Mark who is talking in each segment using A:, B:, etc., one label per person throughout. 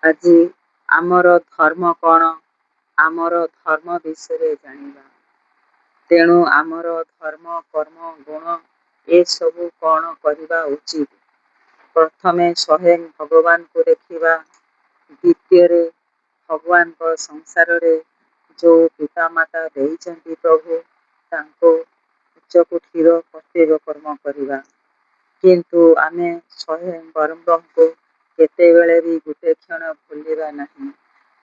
A: ଆଜି ଆମର ଧର୍ମ କ'ଣ, ଆମର ଧର୍ମ ବିଷୟରେ ଜାଣିବା। ତେଣୁ ଆମର ଧର୍ମ, କର୍ମ, ଗୁଣ ଏସବୁ କ'ଣ କରିବା ଉଚିତ। ପ୍ରଥମେ ସ୍ୱୟଂ ଭଗବାନଙ୍କୁ ଦେଖିବା, ଦ୍ୱିତୀୟରେ ଭଗବାନଙ୍କ ସଂସାରରେ ଯେଉଁ ପିତାମାତା ଦେଇଛନ୍ତି ପ୍ରଭୁ, ତାଙ୍କୁ ଉଚ୍ଚକୋଟୀର କର୍ତ୍ତବ୍ୟ କର୍ମ କରିବା। କିନ୍ତୁ ଆମେ ସ୍ୱୟଂ ପରମବ୍ରହ୍ମକୁ କେତେବେଳେ ବି ଗୋଟେ କ୍ଷଣ ଭୁଲିବା ନାହିଁ।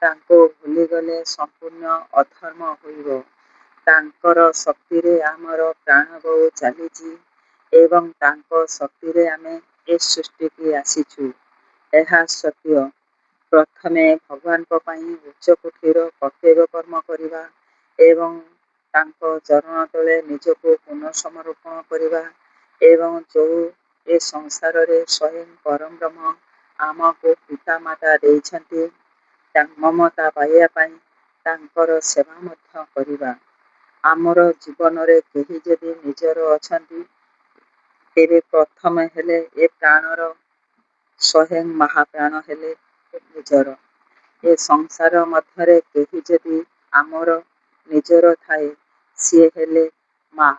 A: ତାଙ୍କୁ ଭୁଲିଗଲେ ସମ୍ପୂର୍ଣ୍ଣ ଅଧର୍ମ ହୋଇବ। ତାଙ୍କର ଶକ୍ତିରେ ଆମର ପ୍ରାଣବାୟୁ ଚାଲିଛି ଏବଂ ତାଙ୍କ ଶକ୍ତିରେ ଆମେ ଏ ସୃଷ୍ଟିକି ଆସିଛୁ, ଏହା ସତ୍ୟ। ପ୍ରଥମେ ଭଗବାନଙ୍କ ପାଇଁ ଉଚ୍ଚକୋଟୀର କର୍ତ୍ତବ୍ୟ କର୍ମ କରିବା ଏବଂ ତାଙ୍କ ଚରଣ ତଳେ ନିଜକୁ ପୁନଃ ସମର୍ପଣ କରିବା ଏବଂ ଯେଉଁ ଏ ସଂସାରରେ ସ୍ୱୟଂ ପରମବ୍ରହ୍ମ ଆମକୁ ପିତାମାତା ଦେଇଛନ୍ତି, ମମତା ପାଇବା ପାଇଁ ତାଙ୍କର ସେବା ମଧ୍ୟ କରିବା। ଆମର ଜୀବନରେ କେହି ଯଦି ନିଜର ଅଛନ୍ତି, ତେବେ ପ୍ରଥମେ ହେଲେ ଏ ପ୍ରାଣର ସ୍ୱୟଂ ମହାପ୍ରାଣ ହେଲେ ନିଜର। ଏ ସଂସାର ମଧ୍ୟରେ କେହି ଯଦି ଆମର ନିଜର ଥାଏ, ସିଏ ହେଲେ ମା।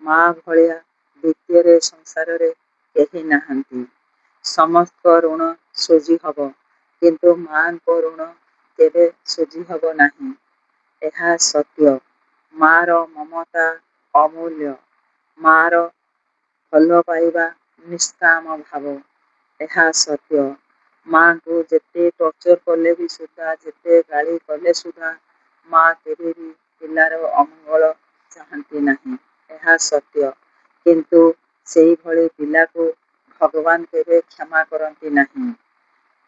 A: ମା ଭଳିଆ ଦ୍ୱିତୀୟରେ ସଂସାରରେ କେହି ନାହାନ୍ତି। ସମସ୍ତ ଋଣ ଶୁଝି ହବ, କିନ୍ତୁ ମାଙ୍କ ଋଣ କେବେ ଶୁଝି ହବ ନାହିଁ, ଏହା ସତ୍ୟ। ମାର ମମତା ଅମୂଲ୍ୟ, ମାର ଭଲ ପାଇବା ନିଷ୍କାମ ଭାବ, ଏହା ସତ୍ୟ। ମାଙ୍କୁ ଯେତେ ଟର୍ଚର କଲେ ବି ସୁଦ୍ଧା, ଯେତେ ଗାଳି କଲେ ସୁଦ୍ଧା, ମା କେବେ ବି ପିଲାର ଅମଙ୍ଗଳ ଚାହାନ୍ତି ନାହିଁ, ଏହା ସତ୍ୟ। କିନ୍ତୁ ସେଇଭଳି ପିଲାକୁ ଭଗବାନ କେବେ କ୍ଷମା କରନ୍ତି ନାହିଁ,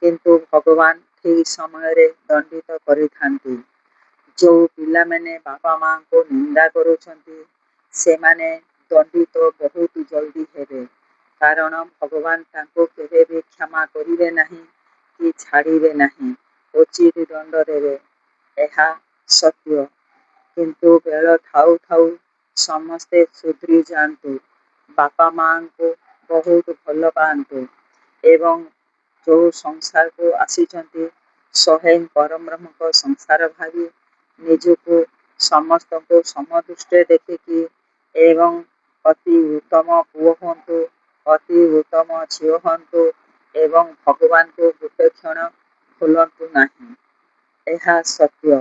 A: କିନ୍ତୁ ଭଗବାନ ଠିକ୍ ସମୟରେ ଦଣ୍ଡିତ କରିଥାନ୍ତି। ଯେଉଁ ପିଲାମାନେ ବାପା ମାଆଙ୍କୁ ନିନ୍ଦା କରୁଛନ୍ତି, ସେମାନେ ଦଣ୍ଡିତ ବହୁତ ଜଲ୍ଦି ହେବେ, କାରଣ ଭଗବାନ ତାଙ୍କୁ କେବେ ବି କ୍ଷମା କରିବେ ନାହିଁ କି ଛାଡ଼ିବେ ନାହିଁ, ଉଚିତ ଦଣ୍ଡ ଦେବେ, ଏହା ସତ୍ୟ। କିନ୍ତୁ ବେଳ ଥାଉ ଥାଉ ସମସ୍ତେ ସୁଧରି ଯାଆନ୍ତୁ, ବାପା ମାଆଙ୍କୁ ବହୁତ ଭଲ ପାଆନ୍ତୁ ଏବଂ ଯେଉଁ ସଂସାରକୁ ଆସିଛନ୍ତି ସ୍ୱୟଂ ପରମବ୍ରହ୍ମଙ୍କ ସଂସାର ଭାବି ନିଜକୁ ସମସ୍ତଙ୍କୁ ସମଦୃଷ୍ଟିରେ ଦେଖିକି ଏବଂ ଅତି ଉତ୍ତମ ପୁଅ ହୁଅନ୍ତୁ, ଅତି ଉତ୍ତମ ଝିଅ ହୁଅନ୍ତୁ ଏବଂ ଭଗବାନଙ୍କୁ ଗୋଟେ କ୍ଷଣ ଭୁଲନ୍ତୁ ନାହିଁ, ଏହା ସତ୍ୟ।